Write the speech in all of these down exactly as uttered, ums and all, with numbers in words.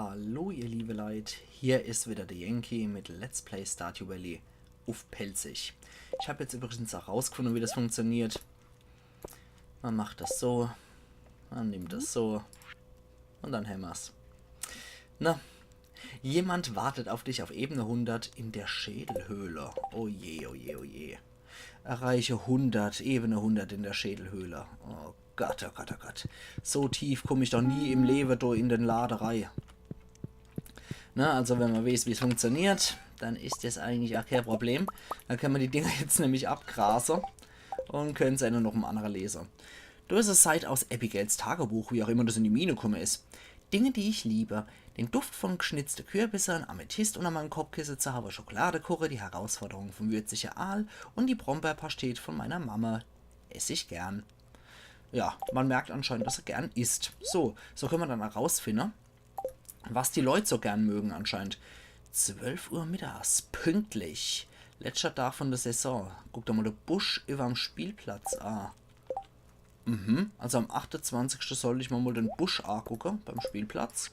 Hallo ihr liebe Leit, hier is wieder de Yankee mit Let's Play Stardew Valley uff Pälzisch. Ich hab jetzt übrigens auch rausgefunden, wie das funktioniert. Man macht das so, man nimmt das so und dann hämmer's. Na, jemand wartet auf dich auf Ebene hundert in der Schädelhöhle. Oh je, oh je, oh je. Erreiche hundert, Ebene hundert in der Schädelhöhle. Oh Gott, oh Gott, oh Gott. So tief komm ich doch nie im Lewe do in den Lade rei. Na, also wenn man weeß, wie's funktioniert, dann is das eigentlich auch kein Problem. Dann kann man die Dinger jetzt nämlich abgrase und können se noch em annere lese. Do is e Seit aus Abigails Tagebuch, wie auch immer das in die Mine kumme is. Dinge, die ich liebe. Den Duft von geschnitzte Kürbisse, en Amethyst unter meinem Kopfkissen zu haben, Schokoladekuche, die Herausforderung vom würzige Aal und die Brombeerpastete von meiner Mama ess ich gern. Ja, man merkt anscheinend, dass er gern isst. So, so können wir dann herausfinden, was die Leute so gern mögen anscheinend. Zwölf Uhr mittags, pünktlich. Letzter Tag von der Saison. Guck dir mal den Busch überm Spielplatz an. Mhm, also am achtundzwanzigsten sollte ich mir mal den Busch angucken beim Spielplatz.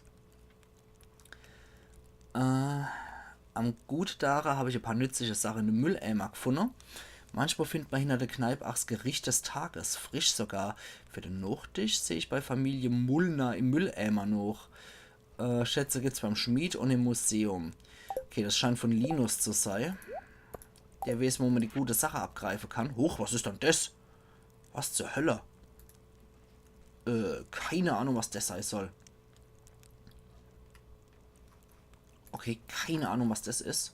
Äh, am gute Tage hab ich e paar nützliche Sachen im Mülleimer gefunden. Manchmal findet man hinter der Kneipe auch das Gericht des Tages, frisch sogar. Für den Nachtisch seh ich bei Familie Mullner im Mülleimer noch. Äh, Schätze gibt's beim Schmied und im Museum. Okay, das scheint von Linus zu sein. Der weiß, wo man die gute Sache abgreifen kann. Huch, was ist denn das? Was zur Hölle? Äh, keine Ahnung, was das sein soll. Okay, keine Ahnung, was das ist.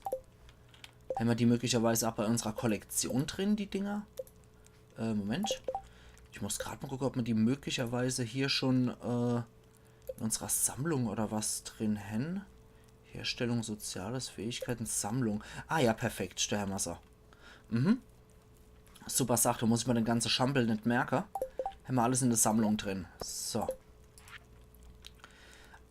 Haben wir die möglicherweise auch bei unserer Kollektion drin, die Dinger? Äh, Moment. Ich muss gerade mal gucken, ob wir die möglicherweise hier schon äh, in unserer Sammlung oder was drin haben. Herstellung, Soziales, Fähigkeiten, Sammlung. Ah ja, perfekt, da haben wir sie. Mhm. Super Sache, da muss ich mir den ganzen Schampel nicht merken. Haben wir alles in der Sammlung drin. So.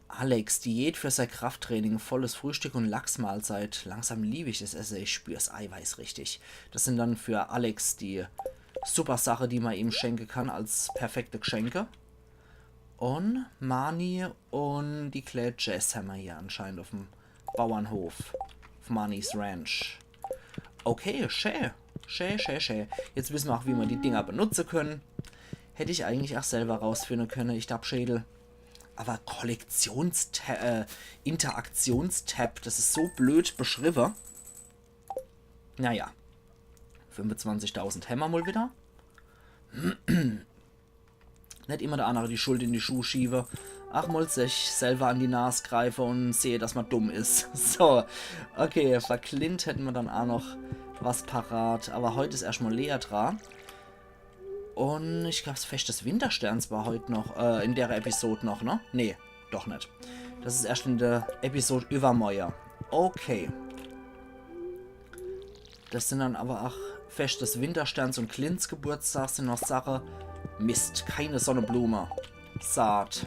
Alex, Diät für sein Krafttraining, volles Frühstück und Lachsmahlzeit. Langsam liebe ich das Essen, ich spür's Eiweiß richtig. Das sind dann für Alex die super Sache, die man ihm schenken kann als perfekte Geschenke. Und Marnie und die kleine Jess haben wir hier anscheinend auf dem Bauernhof. Auf Marnies Ranch. Okay, schä. Schä, schä, schä. Jetzt wissen wir auch, wie wir die Dinger benutzen können. Hätte ich eigentlich auch selber rausfinden können, ich Dappschädel. Aber Kollektionstab, äh, Interaktionstab, das ist so blöd beschrieben. Naja. Fünfundzwanzigtausend hämmer mal wieder. Nicht immer der andere die Schuld in die Schuh schiebe. Ach, mal sich selber an die Nas greife und sehe, dass man dumm ist. So, okay, für Clint hätten wir dann auch noch was parat. Aber heute ist erstmal Lea dra. Und ich glaub, das Fest des Wintersterns war heute noch, äh, in der Episode noch, ne? Nee, doch nicht. Das ist erst in der Episode übermorgen. Okay. Das sind dann aber auch Fest des Wintersterns und Clints Geburtstag sind noch Sache. Mist, keine Sonnenblume. Saat.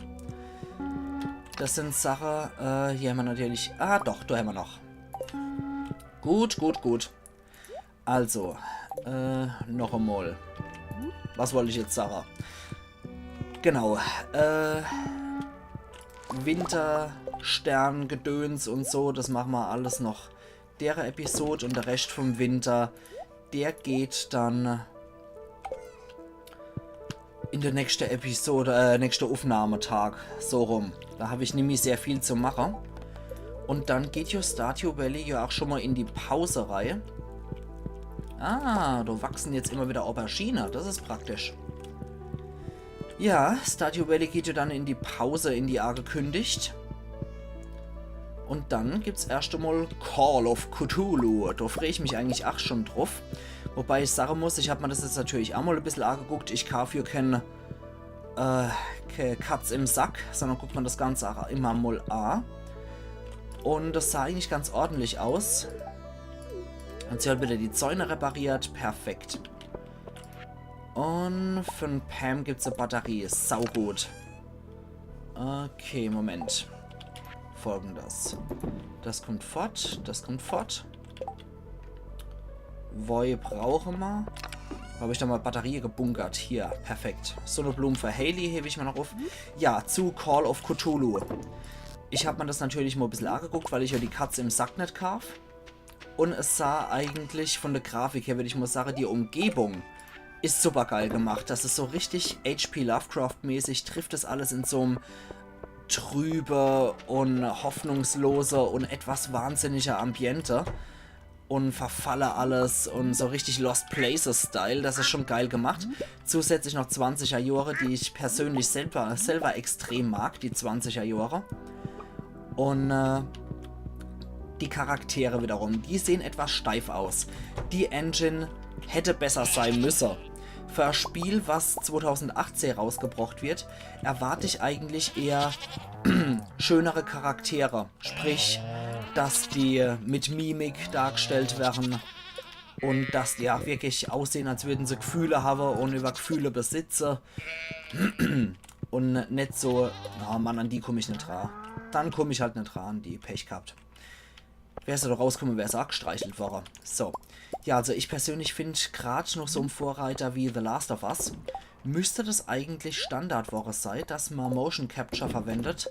Das sind Sache, äh, hier haben wir natürlich, ah doch, da haben wir noch. Gut, gut, gut. Also, äh, noch einmal. Was wollte ich jetzt sagen? Genau, äh, Winterstern-Gedöns und so, das machen wir alles noch dere Episode und der Rest vom Winter, der geht dann in der nächste Episode, äh, nächste Aufnahmetag, so rum. Da hab ich nämlich sehr viel zu machen. Und dann geht ja Stardew Valley ja auch schon mal in die Pause rei. Ah, da wachsen jetzt immer wieder Aubergine. Das ist praktisch. Ja, Stardew Valley geht ja dann in die Pause, in die angekündigt. Und dann gibt's erst einmal Call of Cthulhu. Da freu ich mich eigentlich auch schon drauf. Wobei ich sagen muss, ich hab mir das jetzt natürlich auch mal ein bisschen angeguckt. Ich kauf hier kein, äh, ke-, Katz im Sack, sondern guckt man das Ganze auch immer mal an. Und das sah eigentlich ganz ordentlich aus. Und sie hat wieder die Zäune repariert. Perfekt. Und für den Pam gibt's eine Batterie. Saugut. Okay, Moment. Folgendes. Das kommt fort, das kommt fort. Woi brauche ma? Hab ich da mal Batterie gebunkert? Hier, perfekt. Sonnenblumen für Haley heb ich mal noch auf. Ja, zu Call of Cthulhu. Ich hab mir das natürlich mo bissel ageguckt, weil ich ja die Katz im Sack net kaaf. Und es sah eigentlich von der Grafik her, würd ich mo sage, die Umgebung is supergeil gemacht. Das is so richtig H P Lovecraft-mäßig, trifft das alles in so'm trübe und hoffnungslose und etwas wahnsinnige Ambiente und verfalle alles und so richtig Lost Places-Style. Das is schon geil gemacht. Zusätzlich noch zwanziger Jahre, die ich persönlich selber, selber extrem mag, die zwanziger Jahre. Und äh, die Charaktere wiederum, die sehen etwas steif aus. Die Engine hätte besser sein müsse. Für ein Spiel, was zweitausendachtzehn rausgebracht wird, erwarte ich eigentlich eher schönere Charaktere. Sprich, dass die mit Mimik dargestellt werden und dass die auch wirklich aussehen, als würden sie Gefühle haben und über Gefühle besitze. Und net so, na Mann, an die komm ich net dran. Dann komm ich halt net dran, die Pech gehabt. Wär's da rauskomme, wär's auch gestreichelt worre. So. Ja, also ich persönlich find, grad noch so ein Vorreiter wie The Last of Us, müsste das eigentlich Standard worre sei, dass man Motion Capture verwendet,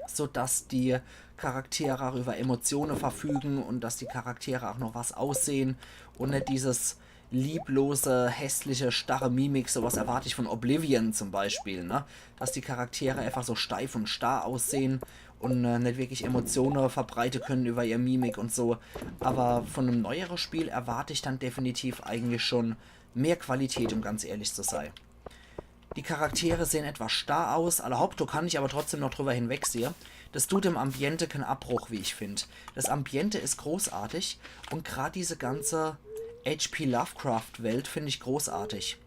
sodass die Charaktere auch über Emotionen verfügen und dass die Charaktere auch noch was aussehen und net dieses lieblose, hässliche, starre Mimik. Sowas erwarte ich von Oblivion zum Beispiel, ne? Dass die Charaktere einfach so steif und starr aussehen und äh, net wirklich Emotionen verbreite können über ihr Mimik und so. Aber von einem neueren Spiel erwarte ich dann definitiv eigentlich schon mehr Qualität, um ganz ehrlich zu sein. Die Charaktere sehen etwas starr aus, alla hopp, do kann ich aber trotzdem noch drüber hinwegsehe. Das tut dem Ambiente kein Abbruch, wie ich find. Das Ambiente is großartig und grad diese ganze H P Lovecraft-Welt find ich großartig.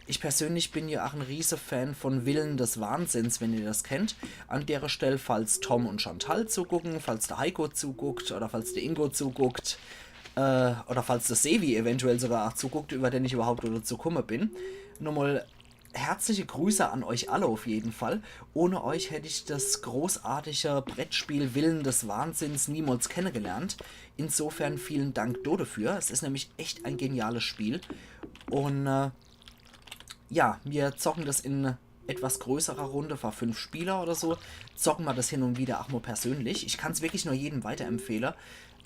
Ich persönlich bin ja auch ein Riesefan von Villen des Wahnsinns, wenn ihr das kennt. An dere Stell, falls Tom und Chantal zugucken, falls der Heiko zuguckt oder falls der Ingo zuguckt, äh, oder falls der Sevi eventuell sogar auch zuguckt, über den ich überhaupt dazu komme bin, nochmal herzliche Grüße an euch alle auf jeden Fall. Ohne euch hätte ich das großartige Brettspiel Villen des Wahnsinns niemals kennengelernt. Insofern vielen Dank do dafür. Es ist nämlich echt ein geniales Spiel. Und äh, ja, wir zocken das in etwas größerer Runde, vor fünf Spieler oder so, zocken wir das hin und wieder auch mal persönlich. Ich kann's wirklich nur jedem weiterempfehlen.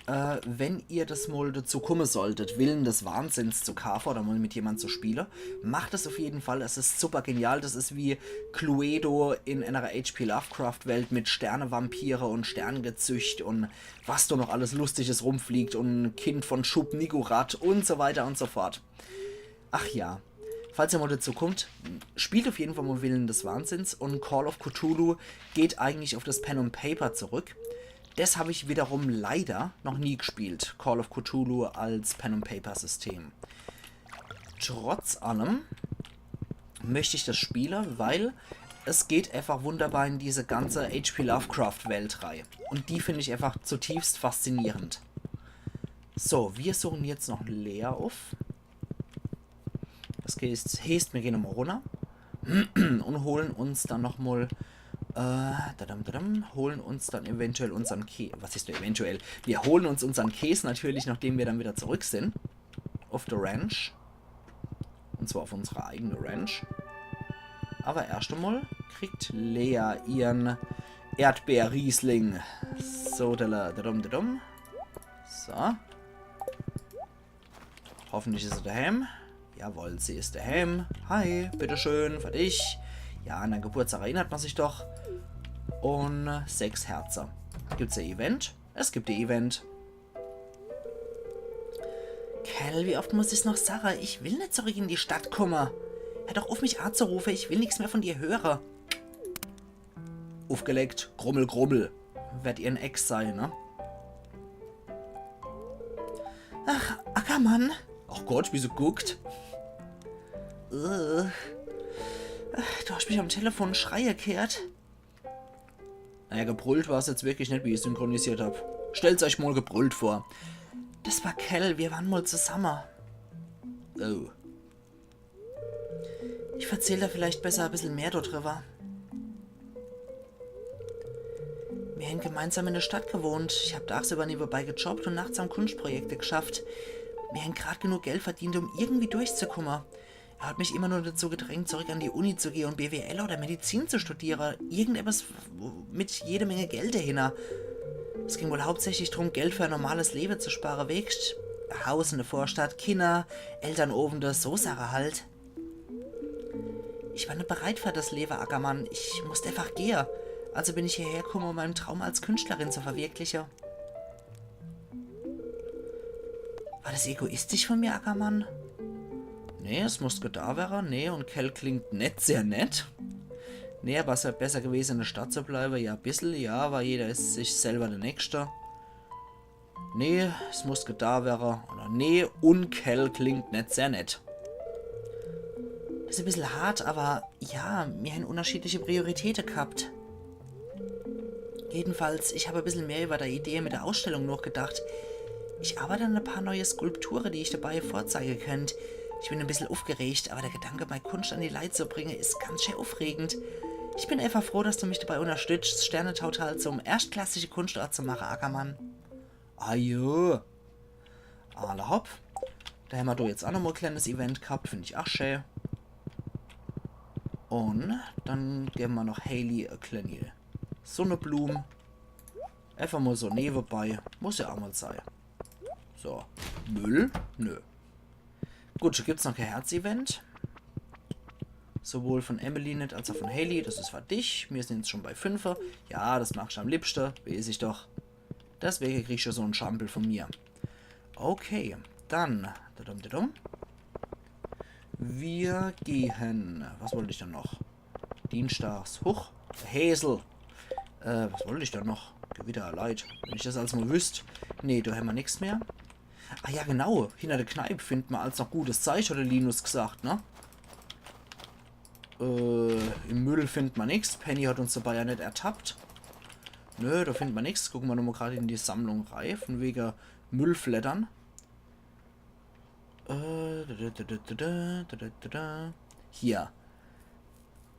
Äh, wenn ihr das mal dazu kommen solltet, Villen des Wahnsinns zu kaufen oder mal mit jemand zu spielen, macht es auf jeden Fall. Es ist super genial. Das ist wie Cluedo in einer H P Lovecraft-Welt mit Sternevampire und Sterngezücht und was da noch alles Lustiges rumfliegt und Kind von Schub Nigurat und so weiter und so fort. Ach ja, falls ihr mal dazu kommt, spielt auf jeden Fall mal Villen des Wahnsinns und Call of Cthulhu geht eigentlich auf das Pen und Paper zurück. Das habe ich wiederum leider noch nie gespielt, Call of Cthulhu als Pen und Paper System. Trotz allem möchte ich das spielen, weil es geht einfach wunderbar in diese ganze H P Lovecraft-Welt rein. Und die finde ich einfach zutiefst faszinierend. So, wir suchen jetzt noch Leah auf. Das heißt, heißt, wir gehen nochmal runter und holen uns dann nochmal, äh, dadam, dadam, holen uns dann eventuell unseren Käse. Was ist denn eventuell? Wir holen uns unseren Käse natürlich, nachdem wir dann wieder zurück sind. Auf der Ranch. Und zwar auf unsere eigene Ranch. Aber erst einmal kriegt Leah ihren Erdbeerriesling. So, dadam, dadam. So. Hoffentlich ist sie daheim. Jawohl, sie ist daheim. Hi, bitteschön, für dich. Ja, an deinen Geburtstag erinnert man sich doch. Und sechs Herzer. Gibt's ein Event? Es gibt ein Event. Cal, wie oft muss ich's noch sage? Ich will net zurück in die Stadt komme. Hör doch auf, mich anzurufe. Ich will nix mehr von dir höre. Aufgelegt, Grummel, Grummel. Werd ihr'n Ex sei, ne? Ach, Ackermann. Ach Gott, wie se guckt. Äh. Du hast mich am Telefon schreie gehört. Naja, gebrüllt war's jetzt wirklich net, wie ich synchronisiert hab. Stellt's euch mal gebrüllt vor. Das war Cal, wir waren mal zusammen. Oh. Ich verzähl da vielleicht besser ein bisschen mehr dodriwwer. Wir haben gemeinsam in der Stadt gewohnt. Ich hab tagsüber nebenbei gejobbt und nachts am Kunstprojekte geschafft. Wir haben grad genug Geld verdient, um irgendwie durchzukommen. Er hat mich immer nur dazu gedrängt, zurück an die Uni zu gehen und B W L oder Medizin zu studieren. Irgendetwas mit jede Menge Geld dahinter. Es ging wohl hauptsächlich darum, Geld für ein normales Leben zu sparen. Weescht, Haus in der Vorstadt, Kinder, Elternowende, so Sachen halt. Ich war nicht bereit für das Leben, Ackermann. Ich musste einfach gehen. Also bin ich hierher gekommen, um meinen Traum als Künstlerin zu verwirklichen. War das egoistisch von mir, Ackermann? Nee, es muss getan werden. Nee und Kell klingt net sehr nett. Nee, aber es wär besser gewesen, in der Stadt zu bleiben. Ja, bissel, ja, weil jeder ist sich selber der Nächste. Nee, es muss getan werden. Oder nee und Kell klingt net sehr nett. Das ist ein bisschen hart, aber ja, mir haben unterschiedliche Prioritäten gehabt. Jedenfalls, ich habe ein bisschen mehr über die Idee mit der Ausstellung nachgedacht. Ich arbeite an ein paar neue Skulpturen, die ich dabei vorzeigen könnte. Ich bin ein bisschen aufgeregt, aber der Gedanke, meine Kunst an die Leute zu bringen, ist ganz schön aufregend. Ich bin einfach froh, dass du mich dabei unterstützt, Sternetautal zum erstklassischen Kunstort zu machen, Ackermann. Ajo. Alla hopp. Da haben wir doch jetzt auch noch mal ein kleines Event gehabt, finde ich auch schön. Und dann geben wir noch Haley eine kleine Sonnenblume. Einfach mal so nebenbei. Muss ja auch mal sein. So. Müll? Nö. Gut, da gibt's noch kein Herz-Event. Sowohl von Emily nicht als auch von Haley. Das ist für dich. Wir sind jetzt schon bei fünfe. Ja, das magst du am liebsten. Weiß ich doch. Deswegen kriegst du so einen Schampel von mir. Okay, dann. Dadum, dadum. Wir gehen. Was wollte ich denn noch? Dienstags. Huch. Häsel. Äh, was wollte ich denn noch? Gewitter, leid. Wenn ich das alles mal wüsst. Nee, da haben wir nichts mehr. Ah ja, genau. Hinter der Kneipe findet man als noch gutes Zeug, hat der Linus gesagt, ne? Äh, im Müll findet man nichts. Penny hat uns dabei ja nicht ertappt. Nö, da findet man nichts. Gucken wir nochmal gerade in die Sammlung rein. Von wegen Müllfleddern. Äh, da, da, da. Hier.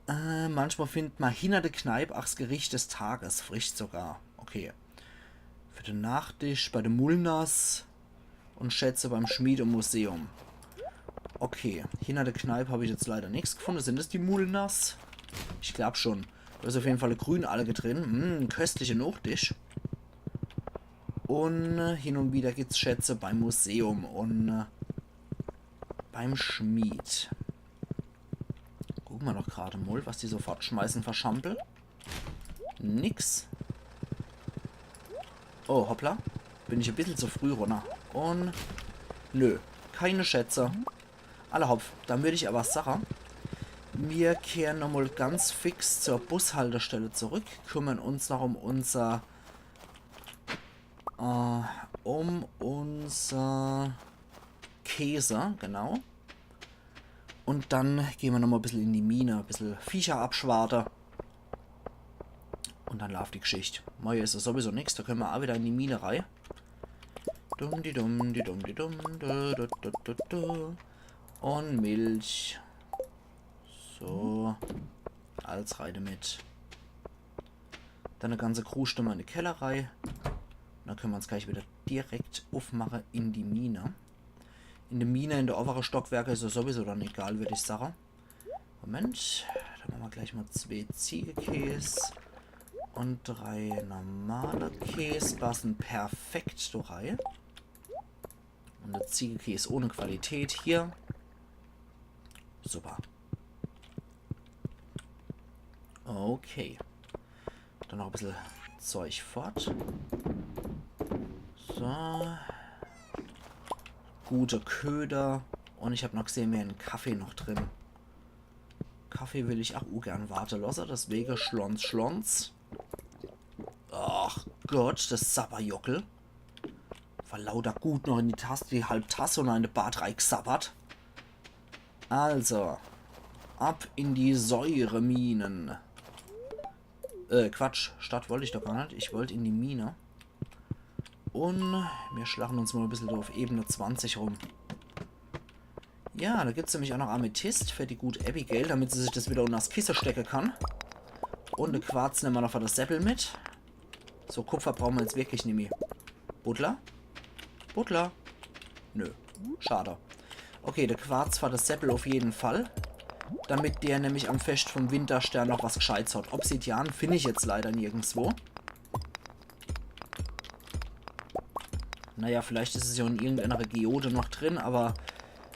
Äh, manchmal findet man hinter der Kneipe ach das Gericht des Tages. Frisch sogar. Okay. Für den Nachtisch bei den Mullners und Schätze beim Schmied im Museum. Okay, hinter der Kneipe habe ich jetzt leider nichts gefunden. Sind das die Mullners? Ich glaube schon. Da ist auf jeden Fall eine Grünalge drin. Mm, köstliche Nachtisch. Und äh, hin und wieder gibt's Schätze beim Museum und äh, beim Schmied. Gucken wir doch gerade mal, was die so fortschmeißen, verschampel. Nix. Oh, hoppla. Bin ich ein bisschen zu früh runter. Und nö, keine Schätze. Alla hopp, dann würde ich aber sagen, wir kehren nochmal ganz fix zur Bushaltestelle zurück, kümmern uns noch um unser, äh, um unser Käse, genau. Und dann gehen wir nochmal ein bisschen in die Mine, ein bisschen Viecher abschwarte. Und dann läuft die Geschichte. Morgen ist es sowieso nichts, da können wir auch wieder in die Mine rein. Dum di dum di dum di dum. Du, du, du, du, du. Und Milch. So. Alles rein damit. Dann eine ganze Kruste mal in die Kellerei. Dann können wir uns gleich wieder direkt aufmachen in die Mine. In der Mine, in der oberen Stockwerke ist es sowieso dann egal, würde ich sagen. Moment, dann machen wir gleich mal zwei Ziegekäs und drei normale Käs. Passen perfekt da rein. Und der Ziegekäs ohne Qualität hier. Super. Okay. Dann noch ein bisschen Zeug fort. So. Guter Köder. Und ich habe noch gesehen, mir einen Kaffee noch drin. Kaffee will ich auch ungern warten lassen, deswegen Schlons, Schlons. Ach Gott, das Sabberjockel. Vor lauter Gut noch in die Tasse, die halb Tasse und eine Bar drei gesabbert. Also, ab in die Säureminen. Äh, Quatsch, Stadt wollte ich doch gar nicht. Ich wollte in die Mine. Und wir schlagen uns mal ein bisschen auf Ebene zwanzig rum. Ja, da gibt's nämlich auch noch Amethyst für die gute Abigail, damit sie sich das wieder unter das Kissen stecken kann. Und den Quarz nehmen wir noch für das Seppel mit. So, Kupfer brauchen wir jetzt wirklich nicht mehr. Butler? Butler? Nö. Schade. Okay, de Quarz for de Seppel uff jeden Fall. Damit der nämlich am Fescht vum Winterstern noch was Gscheits hot. Obsidian find ich jetzt leider nirgendswo. Naja, vielleicht is es jo in irgendeiner Geode noch drin, awwer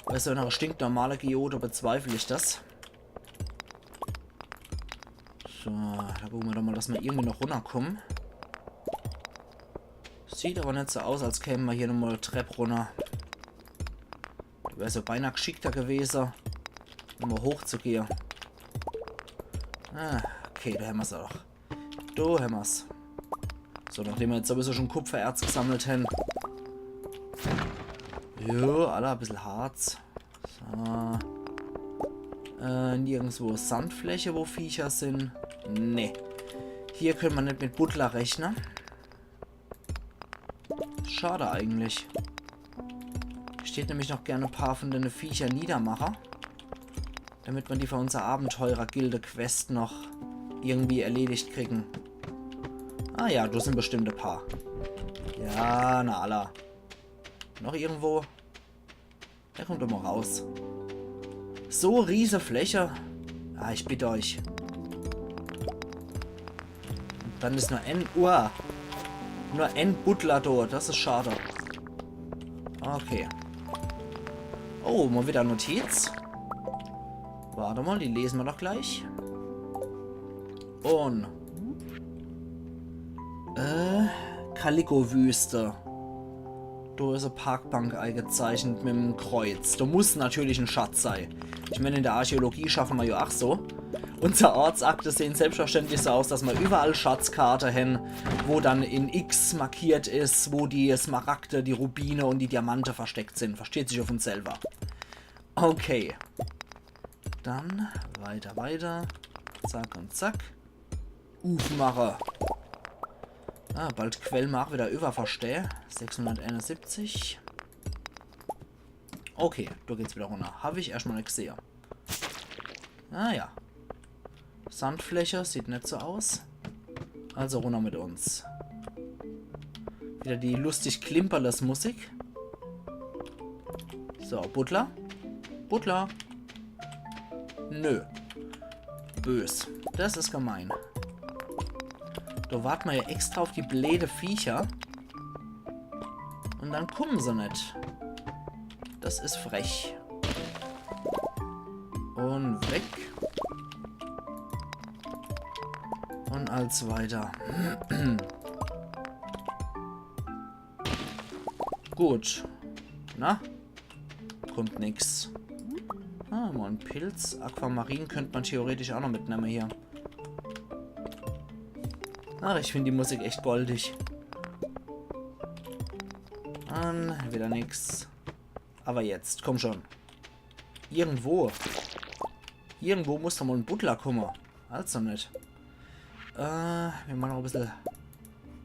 bei so einer stinknormale Geode bezweifel ich das. So, do gucke mer doch mol, dass mer irgendwie noch runnerkumme. Sieht awwer net so aus, als käme mer hier nochmol Trepp runner. Wär so beinah gschickter gewese, nochmol hochzugehe. Ah, okay, do hämmer's doch. Do hämmer's. So, nachdem mer jetzt sowieso schon Kupfererz gesammelt hen. Jo, alla e bissel Harz. So. Äh, nirgendswo Sandfläche, wo Viecher sin. Nee. Hier könnt mer net mit Buddler rechne. Schade eigentlich. Ich tät nämlich noch gern e paar vun dene Viecher niedermache. Damit mer die for unser Abenteurergilde-Quest noch irgendwie erledigt kriegen. Ah ja, do sin bestimmt e paar. Ja, na alla. Noch irgendwo? Der kommt doch mol raus. So riese Fläche. Ah, ich bitt euch. Dann is nur en, uah, nur en Buddler do. Das is schade. Okay. Oh, mol wieder Notiz. Wart emol, die lese mer doch gleich. Un, äh, Kaliko-Wüste. Do is e Parkbank eigezeichnet mit'm Kreuz. Do muss natürlich en Schatz sei. Ich mein, in der Archäologie schaffe mer jo ach so. Unser Ortsakte sehen selbstverständlich so aus, dass mer überall Schatzkarte hen, wo dann in X markiert is, wo die Smaragde, die Rubine un die Diamante versteckt sin. Versteht sich vun selwer. Okay. Dann weiter, weiter. Zack un zack. Uffmache. Ah, bald quelle mer ach wieder iwwer, versteh. Sechshunderteinundsiebzig. Okay, do geht's wieder runner. Hab ich erscht mol net gsehe. Ah ja. Sandfläche, sieht net so aus. Also runner mit uns. Wieder die lustig Klimperles-Musik. So, Buddler. Buddler. Nö. Bös. Das is gemein. Do wart mer jo extra uff die bleede Viecher. Un dann kumme se net. Das is frech. Un weg. Un als weiter. Gut. Na? Kummt nix. Ah, mol en Pilz. Aquamarin könnt mer theoretisch ach noch mitnemme hier. Ach, ich find die Musik echt goldig. An, wieder nix. Awwer jetzt, komm schon. Irgendwo. Irgendwo muss doch mol en Buddler kumme. Also net. Äh, mir mache noch e bissel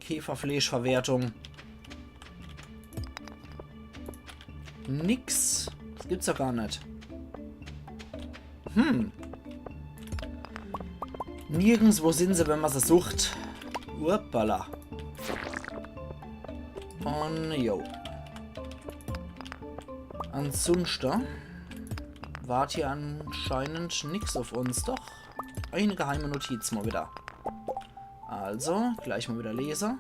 Käferfleischverwertung. Nix. Das gibt's doch gar net. Hm. Nirgendswo sin se, wenn mer se sucht. Uppala. Un jo. Ansunschte wart hier anscheinend nix uff uns. Doch. Eine geheime Notiz mol wieder. Also, gleich mol wieder lese.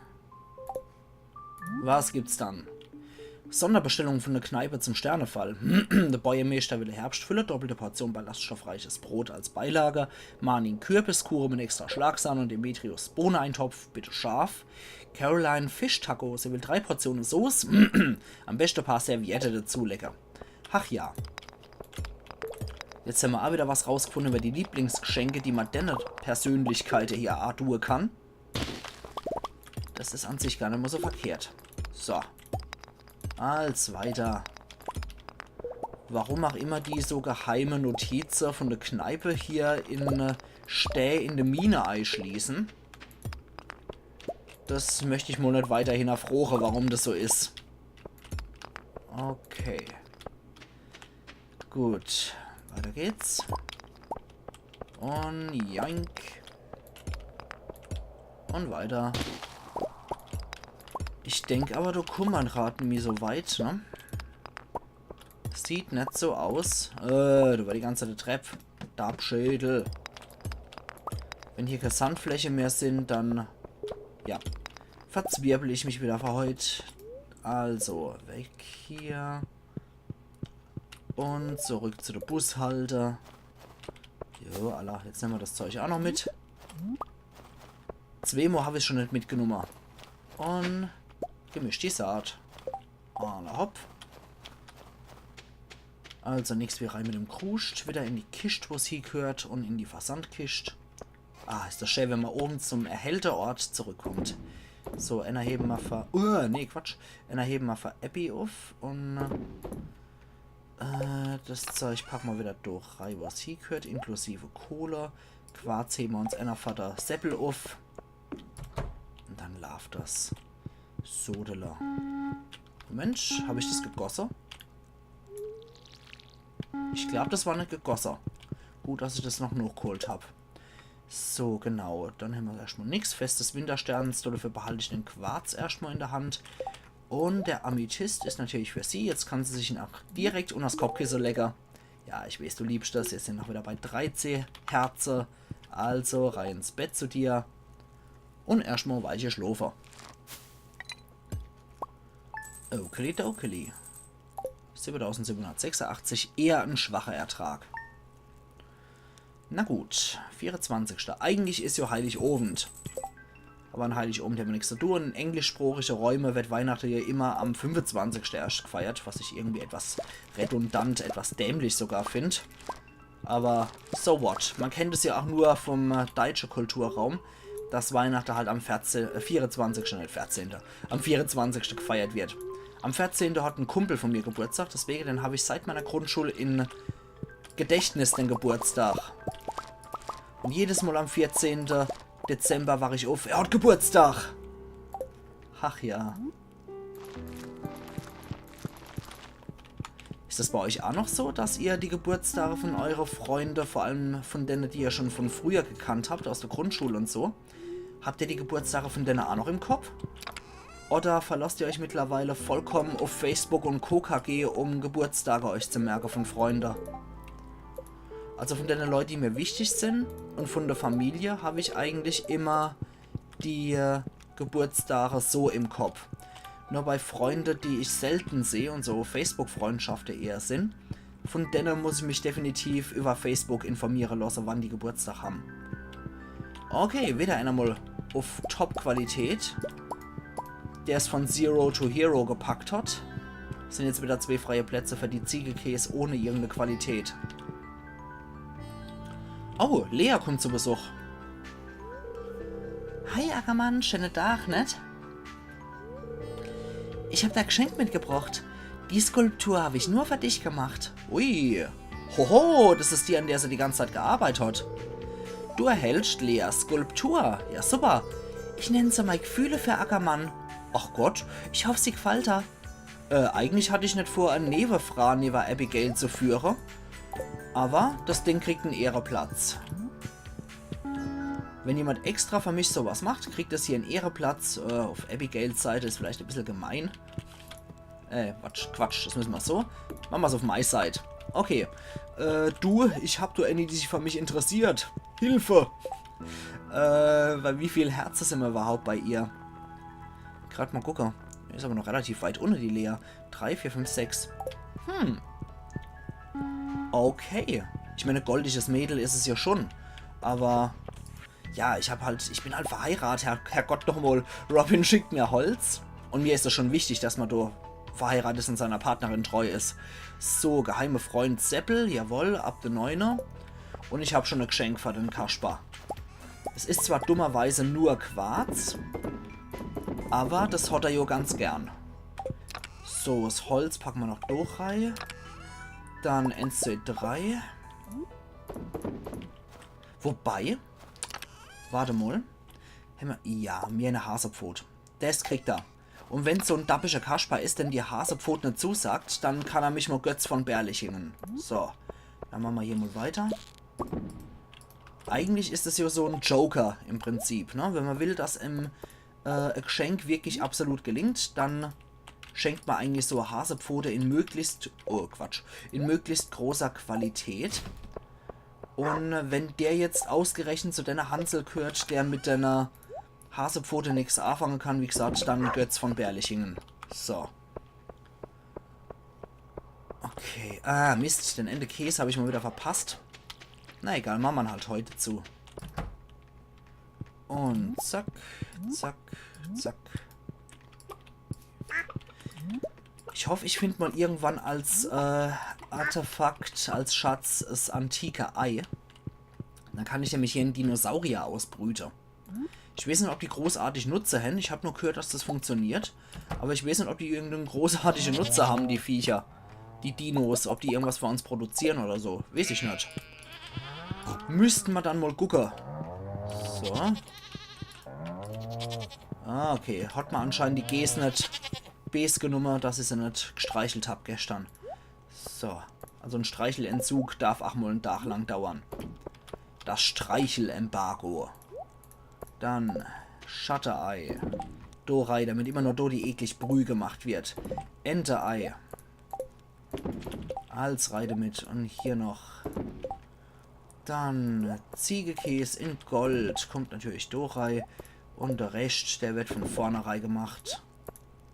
Was gibt's dann? Sonderbestellung vun de Kneipe zum Sternefall. De Bojemeeschter will e Herbschtfülle, doppelte Portion ballaststoffreiches Brot als Beilage, Marnie Kürbiskuche mit extra Schlagsahne un Demetrius Bohneneintopf, bitte scharf. Caroline Fischtaco, se will drei Portione Soß, am beschte paar Serviette dazulege. Ach ja. Jetzt hämmer ach wieder was rausgefunne über die Lieblingsgeschenke, die mer denne Persönlichkeite hier ach due kann. Das is an sich gar net mol so verkehrt. So. Als weiter. Warum ach immer die so geheime Notize vun de Kneipe hier in, äh, Stää in de Mine eischließe. Das möcht ich mol net weiter hinnerfroche, warum das so is. Okay. Gut, weiter geht's. Un joink. Un weiter. Ich denk awwer, do kumme mer grad nimmi so weit, ne? Sieht net so aus. Äh, do war die ganze Zeit de Trepp. Dappschädel. Wenn hier kä Sandfläche mehr sin, dann, ja, verzwirbel ich mich wieder für heut. Also, weg hier. Und zurück zu de Bushalte. Jo, alla, jetzt nemme mer das Zeug auch noch mit. Zweemol hab ich's schon net mitgenumme. Und gemischt die Saat. Alla hopp. Also nix wie rein mit dem Kruscht. Wieder in die Kischt, wo's hiegehört, und in die Versandkischt. Ah, is das schä, wenn mer oben zum erhellte Ort zurückkommt. So, enner hebe mer für, uh, nee, Quatsch. Enner hebe mer für Abby uff und, äh, das Zeug packe mer wieder do rei, wo's hiegehört, inklusive Kohle. Quarz hebe mer uns enner für de Seppel uff. Und dann laaft das. Sodele. Mensch, hab ich das gegosse? Ich glaub, das war net gegosse. Gut, dass ich das noch nochgeholt hab. So, genau. Dann hemmer erschtmol nix. Festes Wintersterns, dafür behalt ich den Quarz erschtmol in der Hand. Und der Amethyst is natürlich für sie. Jetzt kann sie sich ihn auch direkt unters Kopfkissen legen. Ja, ich weiß, du liebst das. Jetzt sin mer wieder bei dreizeh Herze. Also, rei ins Bett zu dir. Und erschtmol weich schlofe. Okeli dokeli. Siebentausendsiebenhundertsechsundachtzig, eher en schwacher Ertrag. Na gut, vierezwanzigster. Eigentlich is jo Heiligowend. Aber an Heiligowend hemmer nix zu tun. In englischsprachige Räume wird Weihnachten ja immer am fünfundzwanzigsten erscht gefeiert, was ich irgendwie etwas redundant, etwas dämlich sogar find. Aber so what? Man kennt es ja auch nur vom, äh, deutsche Kulturraum, dass Weihnachten halt am vierzehn, äh, vierundzwanzigsten, net vierzehnten, am vierundzwanzigsten gefeiert wird. Am vierzehnten hat en Kumpel von mir Geburtstag, deswegen den hab ich seit meiner Grundschule in Gedächtnis, den Geburtstag. Und jedes Mal am vierzehnten Dezember wach ich uff, er hat Geburtstag. Ach ja. Is das bei euch auch noch so, dass ihr die Geburtstage von eure Freunde, vor allem von denen, die ihr schon von früher gekannt habt, aus der Grundschule und so, habt ihr die Geburtstage von denen auch noch im Kopf? Oder verlasst ihr euch mittlerweile vollkommen auf Facebook und Co K G, um Geburtstage euch zu merken von Freunde? Also von denen Leute, die mir wichtig sind und von der Familie, hab ich eigentlich immer die, äh, Geburtstage so im Kopf. Nur bei Freunde, die ich selten sehe und so Facebook-Freundschaften eher sind, von denen muss ich mich definitiv über Facebook informieren lassen, wann die Geburtstag haben. Okay, wieder einer mal auf Top-Qualität, der es von Zero to Hero gepackt hat. Sind jetzt wieder zwei freie Plätze für die Ziegekäs ohne irgendeine Qualität. Oh, Lea kommt zu Besuch. Hi Ackermann, schöne Tag, net? Ich hab da Geschenk mitgebracht. Die Skulptur hab ich nur für dich gemacht. Ui. Hoho, das is die, an der sie die ganze Zeit gearbeitet hat. Du erhältst Leas Skulptur. Ja, super. Ich nenn se mei Gefühle für Ackermann. Ach Gott, ich hoff, sie gefallt da. Äh, eigentlich hatt ich net vor, e Newefraa newe Abigail zu führe. Aber das Ding kriegt en Ehreplatz. Wenn jemand extra für mich sowas macht, kriegt es hier en Ehreplatz. Äh, auf Abigails Seite is vielleicht e bissel gemein. Äh, Quatsch, Quatsch, das müssen mer so. Machen mer's auf mei Seit. Okay. Äh, du, ich hab do eine, die sich für mich interessiert. Hilfe! Äh, weil wie viel Herze sind mer überhaupt bei ihr? Grad mal gucke. Is aber noch relativ weit unne, die Lea. Drei, vier, fünf, sechs. Hm. Okay. Ich meine, goldiges Mädel is es ja schon. Aber ja, ich hab halt, ich bin halt verheiratet, Herr, Herrgott noch mal. Robin schickt mir Holz. Und mir is das schon wichtig, dass man do verheiratet is und seiner Partnerin treu is. So, geheime Freund Seppel, jawoll, ab de Neuner. Und ich hab schon e Geschenk für den Kasper. Es is zwar dummerweise nur Quarz, aber das hat er jo ganz gern. So, das Holz packen mer noch do rei. Dann eins, zwei, drei. Wobei, warte mal. Hämmer, ja, mir eine Hasepfot. Das kriegt er. Und wenn's so en dappischer Kasper is, dem die Hasepfot net zusagt, dann kann er mich mal Götz von Berlichingen. So, dann machen mer hier mal weiter. Eigentlich is es ja so en Joker im Prinzip, ne? Wenn man will, dass em, äh, e Geschenk wirklich absolut gelingt, dann schenkt ma eigentlich so Hasepfote in möglichst, oh Quatsch, in möglichst großer Qualität. Un wenn der jetzt ausgerechnet zu denne Hansel gehört, der mit denne Hasepfote nix afange kann, wie gesagt, dann Götz von Berlichingen. So. Okay. Ah, Mist, den enne Kees hab ich mal wieder verpasst. Na egal, mache ma halt heut zu. Un zack, zack, zack. Ich hoff, ich find mal irgendwann als äh, Artefakt, als Schatz es antike Ei. Dann kann ich nämlich hier en Dinosaurier ausbrüte. Ich weeß net, ob die großartig Nutze hen. Ich hab nur gehört, dass das funktioniert. Aber ich weeß net, ob die irgendeine großartige Nutze haben, die Viecher. Die Dinos, ob die irgendwas für uns produzieren oder so. Weeß ich net. Müssten ma dann mal gucke. So. Ah, okay. Hat ma anscheinend die Gees net bees genumme, dass ich se net gstreichelt hab gestern. So. Also en Streichelentzug darf ach mal en Dach lang dauern. Das Streichelembargo. Dann Schatteei. Do rei, damit immer nur do die eklig Brüh gemacht wird. Enteei. Als rei damit. Un hier noch. Dann Ziegekees in Gold. Kommt natürlich do rei. Un der Rescht, der wird von vorne rei gemacht.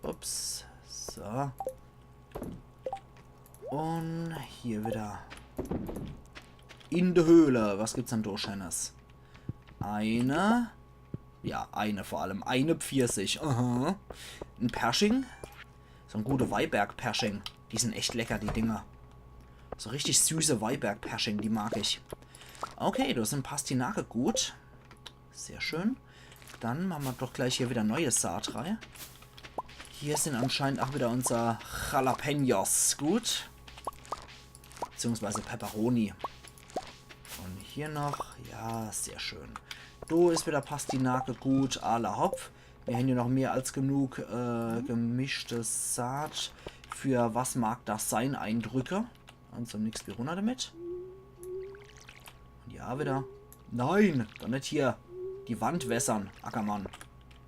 Ups. So. Un hier wieder. In der Höhle. Was gibt's dann do Schönes? Eine. Ja, eine vor allem. Eine Pfirsich. Aha. En Persching. So en gute Weyberg-Persching. Die sind echt lecker, die Dinger. So richtig süße Weyberg-Persching, die mag ich. Okay, do sind Pastinake gut. Sehr schön. Dann mache ma doch gleich hier wieder neue Saat rei. Hier sind anscheinend ach wieder unser Jalapenos. Gut. Beziehungsweise Peperoni. Un hier noch. Ja, sehr schön. Do is wieder Pastinake gut. Alla hopp. Mir hen ja noch mehr als genug äh, gemischte Saat für was mag das sein Eindrücke. Also nix wie runner damit. Un ja, wieder. Nein, doch net hier. Die Wand wässern, Ackermann.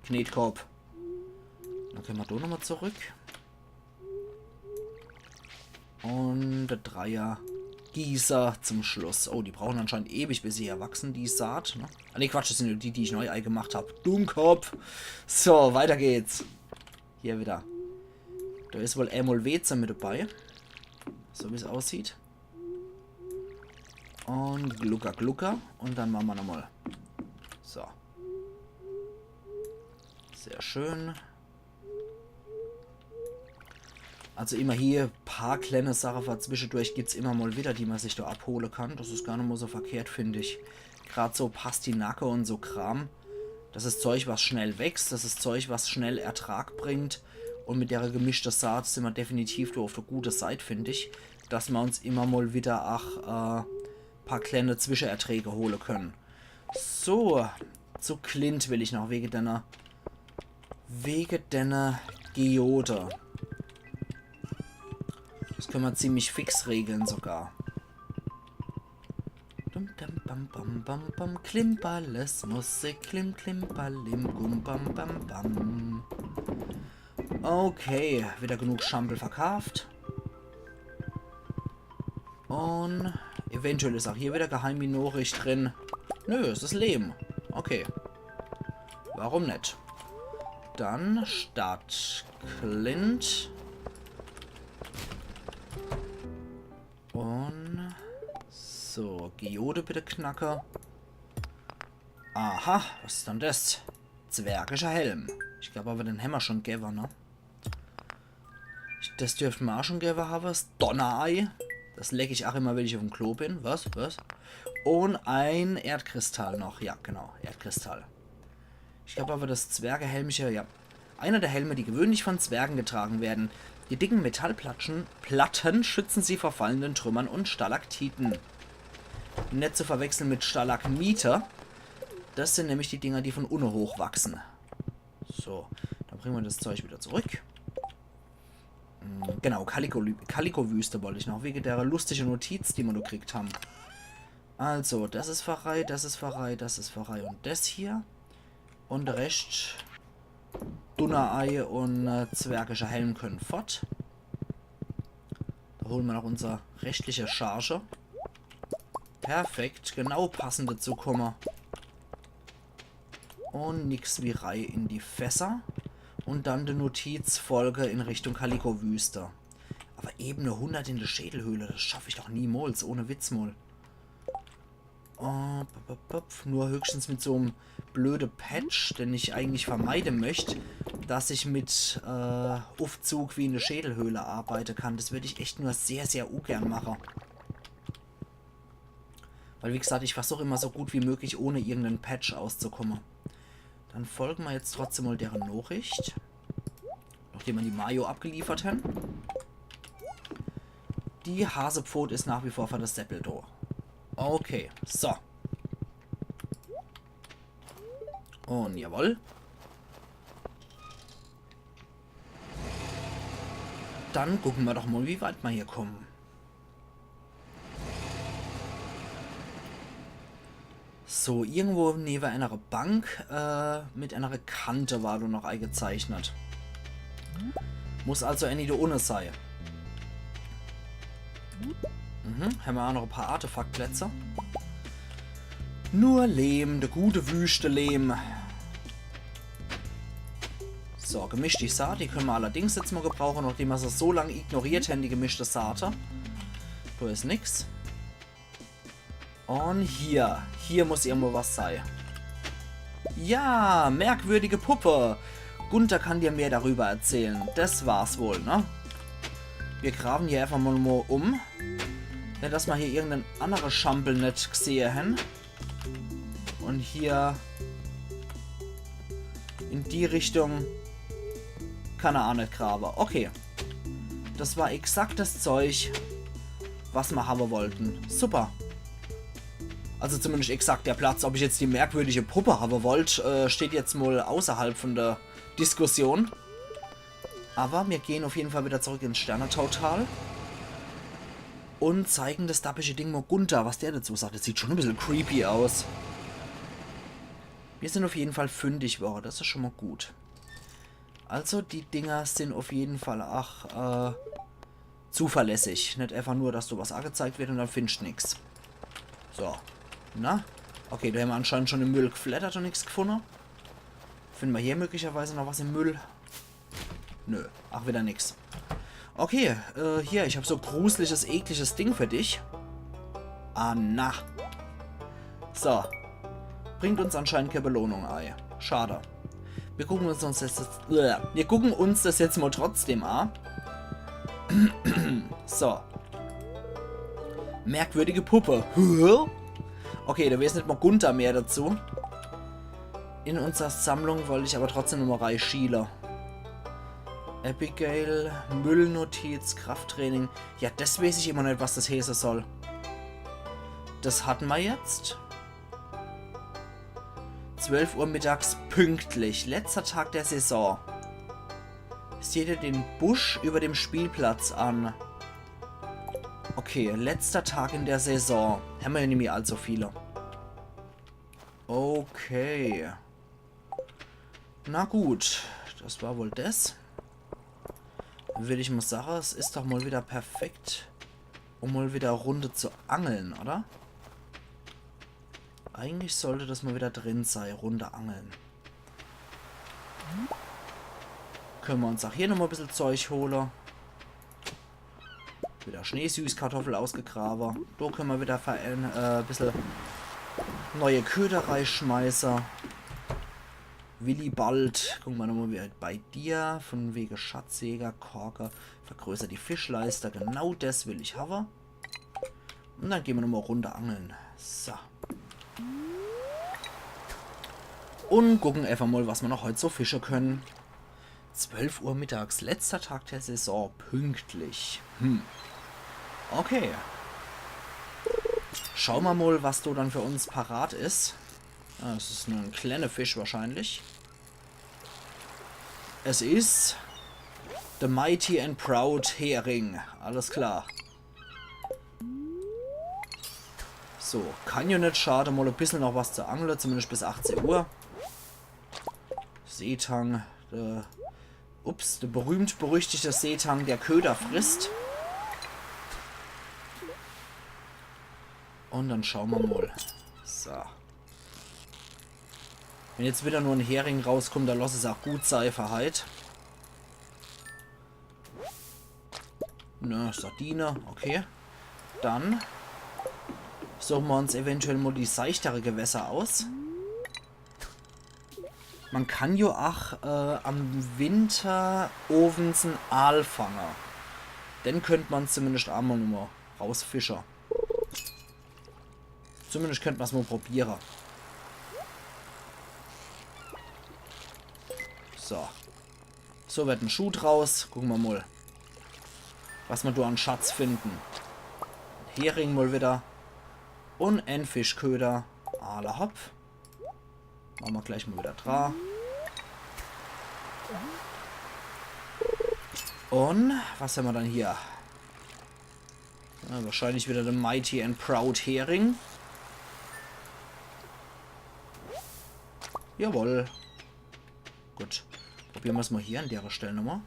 Knetkopp. Dann können ma do nochmal zurück. Un der Dreier. Gießer zum Schluss. Oh, die brauchen anscheinend ewig, bis sie erwachsen, die Saat. Ne? Ah, ne, Quatsch, das sind nur die, die ich neu eigemacht hab. Dummkopp. So, weiter geht's. Hier wieder. Do is wohl emol Weze mit dabei. So wie's aussieht. Un Glucker, Glucker. Un dann mache ma nochmal. So. Sehr schön. Also immer hier paar kleine Sache für zwischendurch gibt's immer mal wieder, die man sich da abhole kann. Das is gar net mal so verkehrt, find ich. Grad so Pastinake und so Kram. Das is Zeug, was schnell wächst. Das is Zeug, was schnell Ertrag bringt. Und mit der gemischte Saat sind wir definitiv da auf der gute Seit, find ich. Dass wir uns immer mal wieder ach äh, paar kleine Zwischenerträge hole können. So, zu Clint will ich noch wege deiner, wege deiner Geode. Das können wir ziemlich fix regeln sogar. Dum, dam, bam, bam, bam, bam, Klimperles Musik, klim, klimperlim, gum, bam, bam, bam. Okay, wieder genug Schampel verkauft. Und eventuell is auch hier wieder Geheimminorisch drin. Nö, es is Lehm. Okay. Warum net? Dann Stadt Clint. Und so, Geode bitte knacke. Aha, was is dann das? Zwergischer Helm. Ich glaub aber, den hämmer schon gewwe, ne? Das dürfte ma auch schon gewwe hawwe. Das Donnerei. Das leck ich auch immer, wenn ich auf dem Klo bin. Was? Was? Und ein Erdkristall noch. Ja, genau. Erdkristall. Ich glaub aber, das Zwergehelmche, ja. Einer der Helme, die gewöhnlich von Zwergen getragen werden. Die dicken Metallplatten Platten schützen sie vor fallenden Trümmern und Stalaktiten. Net zu verwechseln mit Stalagmite. Das sind nämlich die Dinger, die von unne hochwachsen. So, dann bringen wir das Zeug wieder zurück. Hm, genau, Kaliko-, Kaliko-Wüste wollte ich noch, wege der lustige Notiz, die wir da gekriegt haben. Also, das is Pfarrei, das is Pfarrei, das is Pfarrei und das hier. Und der Rest Dunnerei und äh, zwergischer Helm können fort. Da holen wir noch unser restliche Charge. Perfekt, genau passend dazu komme. Und nix wie rei in die Fässer. Und dann die Notiz folge in Richtung Kaliko-Wüste. Aber eben nur hundert in der Schädelhöhle, das schaff ich doch niemals, ohne Witz mal. Oh, pop, pop, pop. Nur höchstens mit so einem blöde Patch, den ich eigentlich vermeiden möchte, dass ich mit äh, Aufzug wie in der Schädelhöhle arbeiten kann. Das würde ich echt nur sehr, sehr ungern machen. Weil, wie gesagt, ich versuche immer so gut wie möglich ohne irgendeinen Patch auszukommen. Dann folgen wir jetzt trotzdem mal deren Nachricht. Nachdem wir die Mayo abgeliefert haben. Die Hasepfot ist nach wie vor für das Seppel da. Okay, so. Und jawohl. Dann gucken wir doch mal, wie weit wir hier kommen. So, irgendwo neben einer Bank äh, mit einer Kante war da noch eingezeichnet. Muss also eine da unten sein. Mhm, haben wir auch noch ein paar Artefaktplätze. Nur Lehm, der gute Wüste-Lehm. So, gemischte Saat, die können wir allerdings jetzt mal gebrauchen, nachdem wir sie so lange ignoriert haben, die gemischte Saat. Da ist nix. Und hier, hier muss irgendwo was sein. Ja, merkwürdige Puppe. Gunther kann dir mehr darüber erzählen. Das war's wohl, ne? Wir graben hier einfach mal nur um. Nicht, dass wir hier irgendein anderes Schampel nicht gesehen haben. Und hier in die Richtung kann er auch nicht graben. Okay. Das war exakt das Zeug, was wir haben wollten. Super. Also zumindest exakt der Platz. Ob ich jetzt die merkwürdige Puppe haben wollt, äh, steht jetzt mal außerhalb von der Diskussion. Aber wir gehen auf jeden Fall wieder zurück ins Sternetautal. Und zeigen das dappische Ding mal Gunther, was der dazu sagt. Das sieht schon ein bisschen creepy aus. Wir sind auf jeden Fall fündig geworden, das ist schon mal gut. Also die Dinger sind auf jeden Fall auch äh, zuverlässig. Nicht einfach nur, dass da was angezeigt wird und dann findest du nix. So. Na? Okay, da haben wir anscheinend schon im Müll geflattert und nix gefunden. Finden wir hier möglicherweise noch was im Müll? Nö. Ach, wieder nix. Okay, äh, hier, ich hab so gruseliges, ekliges Ding für dich. Ah, na. So. Bringt uns anscheinend keine Belohnung ei. Schade. Wir gucken uns, uns das jetzt, äh, wir gucken uns das jetzt mal trotzdem an. So. Merkwürdige Puppe. Hä? Okay, da weiß nicht mal Gunther mehr dazu. In unserer Sammlung wollte ich aber trotzdem nochmal reischiele. Abigail, Müllnotiz, Krafttraining. Ja, das weiß ich immer nicht, was das heißen soll. Das hatten wir jetzt. Zwölf Uhr mittags pünktlich. Letzter Tag der Saison. Sieh dir den Busch über dem Spielplatz an. Okay, letzter Tag in der Saison. Haben wir ja nicht mehr allzu viele. Okay. Na gut, das war wohl das. Will ich mal sagen, es ist doch mal wieder perfekt, um mal wieder eine Runde zu angeln, oder? Eigentlich sollte das mal wieder drin sein, Runde angeln. Können wir uns auch hier nochmal ein bisschen Zeug holen. Wieder Schneesüßkartoffel ausgegraben. Da können wir wieder ver-, äh, ein bisschen neue Köder reinschmeißen. Willibald, gucken wir nochmal wieder bei dir. Von wegen Schatzjäger, Korke, vergrößert die Fischleiste. Genau das will ich haben. Und dann gehen wir nochmal eine Runde angeln. So. Und gucken einfach mal, was wir noch heute so fischen können. Zwölf Uhr mittags, letzter Tag der Saison, pünktlich. Hm. Okay. Schauen wir mal, was da dann für uns parat ist. Ah, es ist nur ein kleiner Fisch wahrscheinlich. Es ist The Mighty and Proud Hering. Alles klar. So, kann ja nicht schaden, mal ein bisschen noch was zu angeln, zumindest bis achtzehn Uhr. Seetang, äh, ups, der berühmt-berüchtigte Seetang, der Köder frisst. Und dann schaue mer mol. So. Wenn jetzt wieder nur en Hering rauskommt, dann lass es auch gut sei für heit. Ne, Sardine, okay. Dann suche mer uns eventuell mol die seichtere Gewässer aus. Mer kann jo ach äh, am Winter owens en Aal fange. Den könnt mer zumindest ach mol nochmol rausfische. Zumindest könnt mer's mol probiere. So. So werd en Schuh draus. Gucke mer mol, was mer do an Schatz finden. Hering mol wieder. Und en Fischköder. Alla hopp. Mache mer gleich mol wieder dra. Und was hämmer dann hier? Ja, wahrscheinlich wieder de Mighty and Proud Hering. Jawohl. Gut. Probiere mer's mol hier an dere Stell nochmol.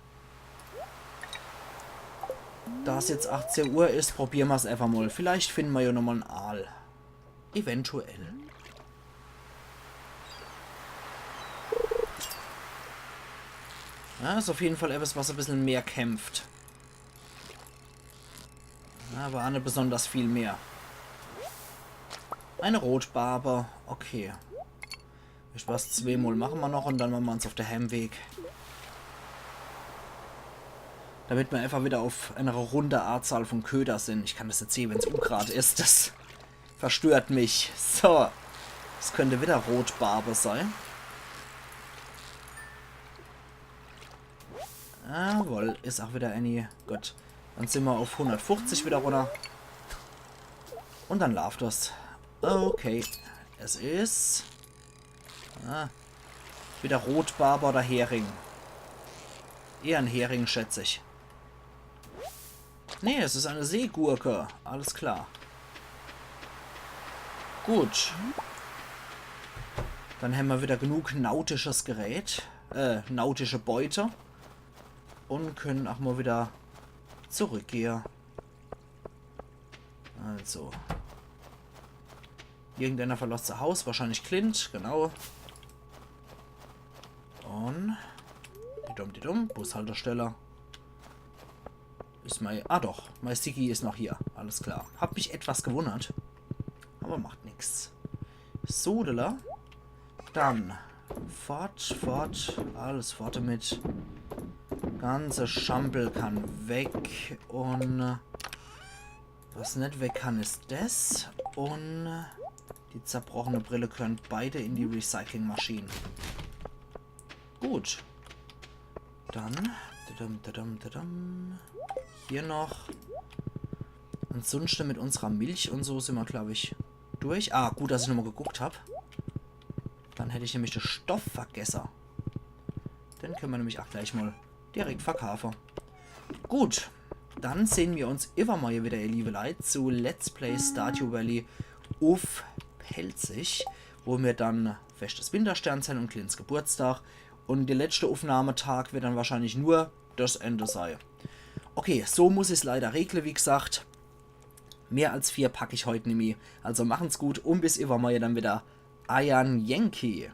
Da's jetzt achtzeh Uhr is, probiere mer's einfach mol. Vielleicht finde mer jo nochmol en Aal. Eventuell. Ja, is auf jeden Fall etwas, was e bissel mehr kämpft. Aber ach net besonders viel mehr. Eine Rotbarbe. Okay. Ich was zweemol mache mer noch und dann mache mer uns auf de Heimweg. Damit mer einfach wieder auf eine runde Anzahl von Köder sind. Ich kann das net sehe, wenn's ungrad is. Das verstört mich. So. Das könnte wieder Rotbarbe sei. Jawohl, is ach wieder eine. Gut. Dann sind mer auf hundertfuchzig wieder runner. Und dann laaft das. Okay. Es is. Ah. Wieder Rotbarbe oder Hering. Eher en Hering, schätz ich. Nee, es is eine Seegurke. Alles klar. Gut. Dann hämmer wieder genug nautisches Gerät. Äh, nautische Beute. Und können ach mol wieder zurückgehe. Also. Irgendeiner verlosst das Haus, wahrscheinlich Clint, genau. Und. Didum, didum, Bushaltestelle. Is mei. Ah doch, mei Siggi is noch hier. Alles klar. Hab mich etwas gewundert. Aber macht nix. Sodele. Dann. Fort, fort. Alles fort damit. Ganze Schampel kann weg. Und. Äh, was net weg kann, is des. Und. Äh, die zerbrochene Brille können beide in die Recyclingmaschine. Gut. Dann. Tadam, tadam, tadam. Hier noch. Ansonsten mit unserer Milch und so sind wir, glaub ich, durch. Ah, gut, dass ich nochmal geguckt hab. Dann hätt ich nämlich den Stoff vergesse. Den können wir nämlich auch gleich mal direkt verkaufen. Gut, dann sehen wir uns iwwermorje wieder, ihr liebe Leit, zu Let's Play Stardew Valley uff Pälzisch, wo wir dann Fest des Wintersterns haben und Clint's Geburtstag. Und der letzte Aufnahmetag wird dann wahrscheinlich nur das Ende sein. Okay, so muss ich's leider regle, wie gesagt. Mehr als vier pack ich heut nimmi. Also machen's gut und bis iwwermorje dann wieder. Eiern Yankee.